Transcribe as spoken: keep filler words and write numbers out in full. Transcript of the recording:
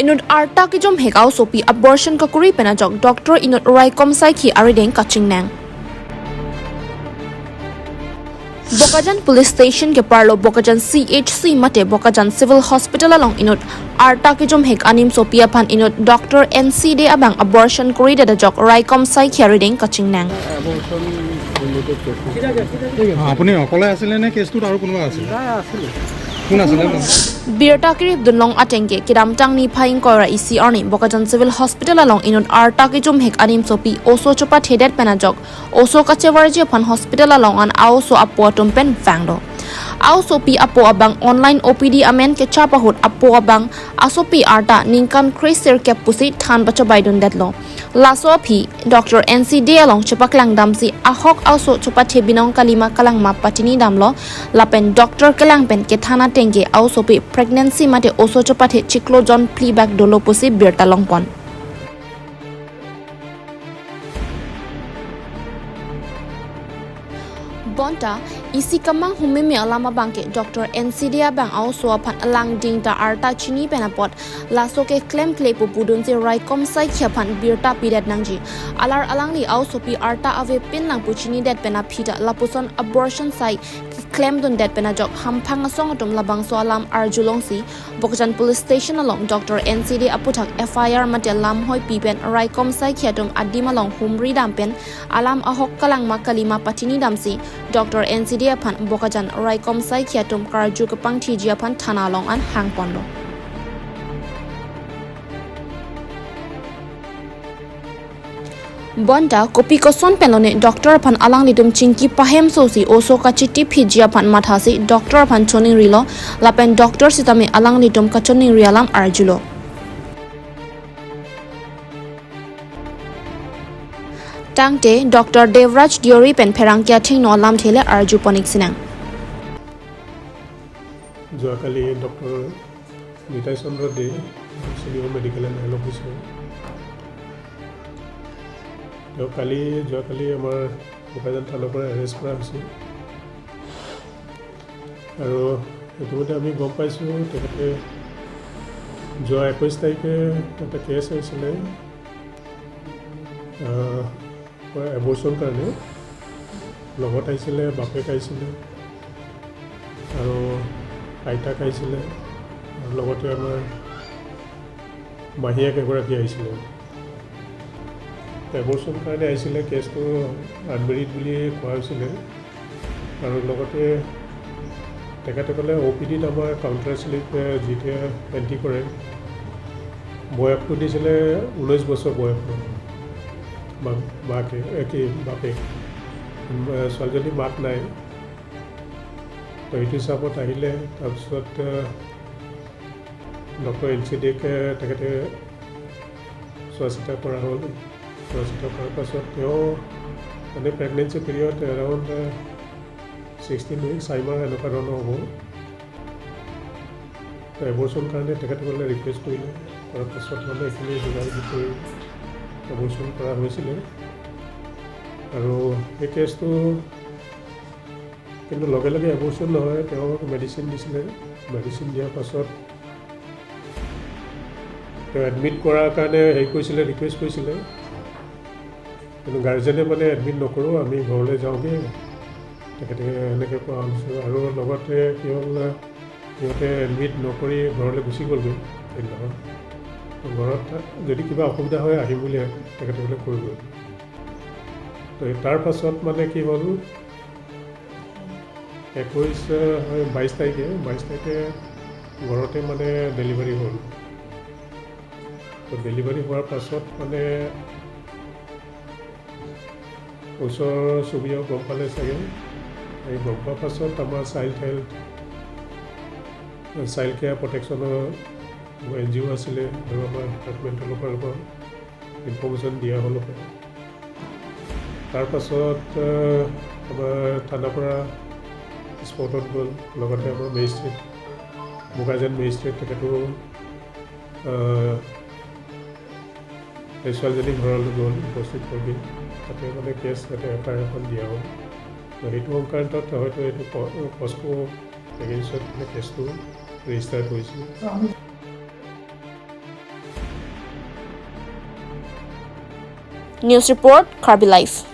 Inut arta kejom hek a-osopi abortion kakuri pen ajok doctor inut raikom saikhi arideng kachingnang. Bokajan Police Station keparlo Bokajan C H C mate Bokajan Civil Hospital along inut arta kejom hek animsopi aphan inut Doctor N C Dey abang abortion kuridet ajok raikom saikhi arideng kachingnang. আপুনি অকলে আছিলে নে কেছটোত আৰু কোনোবা আছিলে? কোন আছিলে? Birta kirip dunlong atengke kedamtang niphai ingkoi ra isi arni Bokajan Civil Hospital along inut arta kejom hek animsopi oso chopathedet pen ajok oso kachevarji aphan hospital along an a-oso apo atum pen vanglo. A-osopi apo abang online O P D amen kechap ahut apo abang asopi arta ningkan kre sirkep pusi than pachobaidundetlo. Laso aphi Doctor N C Dey along chepaklangdamsi ahok a-oso chopathe binong kalima kalangma patinidamlo lapen doctor kelang pen kethan atengke a-osopi pregnancy mate oso chopathe chiklo jon phli bak dolo pusi birta longpon. Bonta isi kemang humeme alam abangke Doctor N C Dey abang a-oso aphan alang ding ta arta chini pen apot laso ke klemkle pu pudunsi raikom saikhi aphan birta pidet nangji. Alar alangli a-osopi arta avepin lang pu chinidet pen aphi ta lapuson abortion sai klemdundet pen ajok hamphang asong atum labangso alam arjulongsi Bokajan Police Station along Doctor N C Dey aputhak F I R mate lamhoi pi pen raikom saikhi atum adim along humridam pen alam ahok kalangma kalima patinidamsi Doctor N C Dey aphan Bokajan raikom saikhi atum karju kepangthiji aphan thana along an hangponlo. Bonta kopi koson pen lone doctor aphan alanglitum chingki pahemsosi oso kachitiphiji aphan mathasi doctor aphan choningrilo lapen doctor sitame alanglitum kachoningri alam arjulo. Tangte Doctor Devraj Deori pen pherangke athengno alamthe le arjuponik sinang. যোৱাকালি doctor Nitai Chandra De, senior medical and health officer, তেওঁ কালি, যোৱাকালি আমাৰ বোকাজান থানাৰ পৰা এৰেষ্ট কৰা হৈছে। আৰু ইতিমধ্যে আমি গম পাইছোঁ, তেখেতে যোৱা একৈছ তাৰিখে এটা কেছ আহিছিলে, আহ, এবৰ্চন কাৰণে। লগত আহিছিলে, বাপেক আহিছিলে আৰু আইতাক আহিছিলে আৰু লগতে আমাৰ মাহীয়েক এগৰাকী আহিছিলে। এবৰ্চন কাৰণে আহিছিলে, কেছটো আনমেৰিড বুলি কোৱা হৈছিলে আৰু লগতে তেখেতসকলে অ' পি ডিত আমাৰ কাউণ্টাৰ শ্লিপ, এ, যিটোৱে এণ্ট্ৰি কৰে, বয়সটো দিছিলে ঊনৈছ বছৰ বয়সৰ মা-, মাকে, এ, কি, বাপেক। উম, এ, ছোৱালীজনী মাক নাই। তো সেইটো হিচাপত আহিলে, তাৰপিছত, এ, ডক্টৰ এন চি ডিকে তেখেতে চোৱা চিতা কৰা হ'ল। চোৱা চিতা কৰাৰ পাছত তেওঁ মানে pregnancy period around sixteen weeks, চাৰি মাহ এনেকুৱা ধৰণৰ হ'ব। তো এবৰ্চন কাৰণে তেখেতসকলে ৰিকুৱেষ্ট কৰিলে, কৰাৰ পাছত মানে এইখিনি যোগাযোগ কৰি এবৰ্চন কৰা হৈছিলে। আৰু এই কেছটো কিন্তু লগে লগে এবৰ্চন নহয়, তেওঁক মেডিচিন দিছিলে। মেডিচিন দিয়াৰ পাছত তেওঁ এডমিট কৰাৰ কাৰণে হেৰি কৰিছিলে, ৰিকুৱেষ্ট কৰিছিলে, কিন্তু গাৰ্জেনে মানে এডমিট নকৰোঁ, আমি ঘৰলৈ যাওঁগৈ, তেখেতে এনেকৈ কোৱা হৈছে। আৰু লগতে কি হ'ল, সিহঁতে এডমিট নকৰি ঘৰলৈ গুচি গ'লগৈ সেইদিনাখন। তো ঘৰত যদি কিবা অসুবিধা হয় আহিম বুলি তেখেতসকলে কৈ গ'ল। তো তাৰ পাছত মানে কি হ'ল, একৈছ, হয়, বাইছ তাৰিখে, বাইছ তাৰিখে ঘৰতে মানে ডেলিভাৰী হ'ল। তো ডেলিভাৰী হোৱাৰ পাছত মানে ওচৰ চুবুৰীয়াও গম পালে চাগে। এই গম পোৱাৰ পাছত আমাৰ চাইল্ড হেল্থ, চাইল্ড কেয়াৰ প্ৰটেকশ্যনৰ এন জি অ' আছিলে আৰু আমাৰ ডিপাৰ্টমেণ্টৰ লোকৰ পৰা ইনফৰ্মেশ্যন দিয়া হ'ল। তাৰ পাছত, আহ, আমাৰ থানাৰ পৰা স্পটত গ'ল, লগতে আমাৰ মেজিষ্ট্ৰেট, বোকাজান মেজিষ্ট্ৰেট তেখেতো, আহ, এই ছোৱালীজনী ঘৰলৈ গ'ল, উপস্থিত হ'লগৈ। তাতে মানে কেছ, তাতে এফ আই আৰ এখন দিয়া হ'ল। তো সেইটো সংক্ৰান্তত হয়তো এইটো প-, পস্কো এগেইনষ্টত মানে কেছটো ৰেজিষ্টাৰ কৰিছিল। News report, Karbi Live.